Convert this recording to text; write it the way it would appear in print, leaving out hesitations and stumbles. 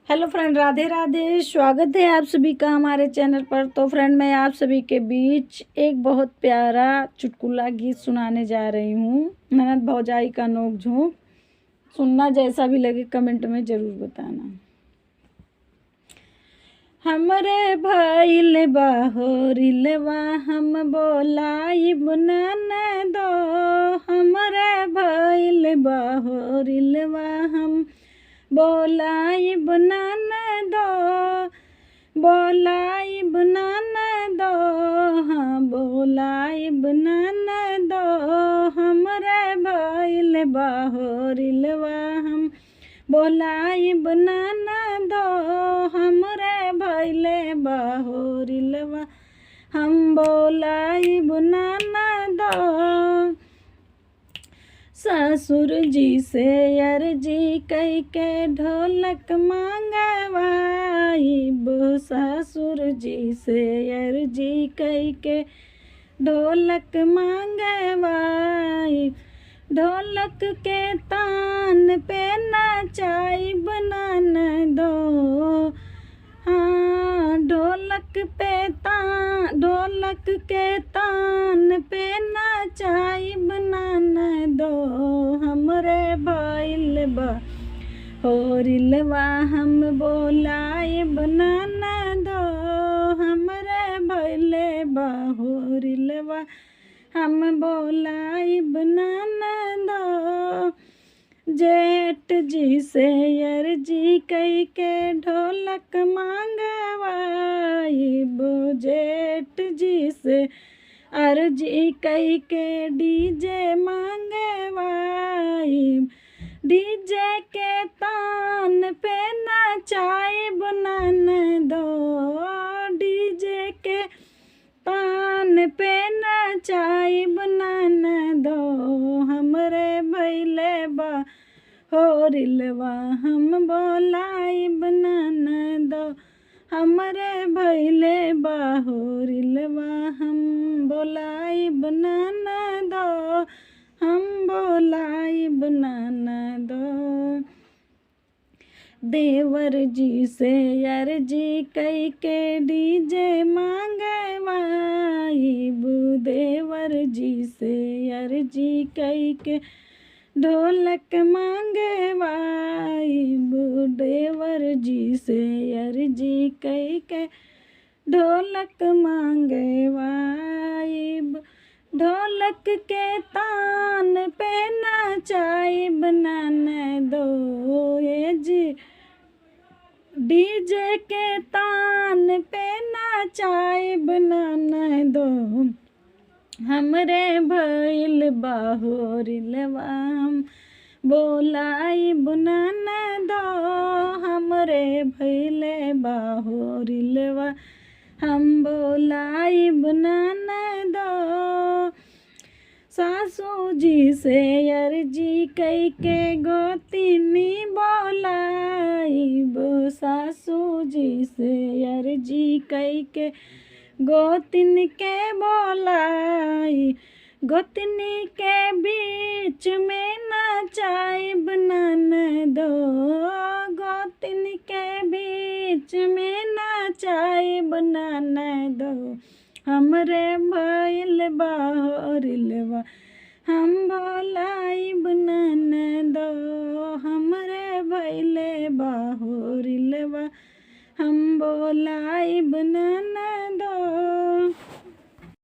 Hello friend, Radhe Radhe. स्वागत है आप सभी का हमारे चैनल पर। तो फ्रेंड, मैं आप सभी के बीच एक बहुत प्यारा चुटकुला गीत सुनाने जा रही हूँ, ननद भौजाई का नोक झोंक। सुनना जैसा भी लगे कमेंट में ज़रूर बताना। हमरे भइल बाहोरिलवा हम बोलाइब ननदो, हमरे भइल बाहोरिलवा हम बोलाइब ननदो, बोलाइब ननदो, हाँ बोलाइब ननदो, हमरे भइल बाहोरिलवा हम बोलाइब ननदो, हमरे भइले बाहोरिलवा हम बोलाइब ननदो। ससुर जी से अर्जी कई के ढोलक मांगवाइब, ससुर जी से अर्जी कई के ढोलक मांगवाइब, ढोलक के तान पे नचाइब ननदो, हाँ ढोलक पे तान, ढोलक के तान पे नचाइब ननदो, हमरे भइल बाहोरिलवा हम बोलाइब ननदो, हमरे भइले बाहोरिलवा हम बोलाइब ननदो। जेठ जी से अर्जी कई के ढोलक मांगवाइब, जेठ जी से अर्जी कई के डीजे मांगवाइब, डीजे के तान पे नचाइब ननदो, डीजे के तान पे नचाइब ननदो, हमरे भइले बाहोरिलवा हम बोलाइब ननदो, हमरे भइले बाहोरिलवा हम बोलाइब ननदो, हम बोलाइब ननदो। देवर जी से अर्जी कई के डीजे मांगवाइब, देवर जी से अर्जी कई के ढोलक मांगवाइब, देवर जी से अर्जी कई के ढोलक मांगवाइब, ढोलक के तान पे नचाइब ननदो, ये जी डीजे के तान पे नचाइब ननदो, हमरे भइल बाहोरिलवा हम बोलाइब ननदो, हमरे भइले बाहोरिलवा हम बोलाइब ननदो। सासू जी से अर्जी कई के गोतिनी बोलाइब, सासू जी से अर्जी कई के गोतिन के बोलाई, गोतिनी के बीच में नचाइब ननदो, गोतिन के बीच में नचाइब ननदो, हमरे भइल बाहोरिलवा हम बोलाइब ननदो, हमरे भइले बाहोरिलवा हम बोलाइब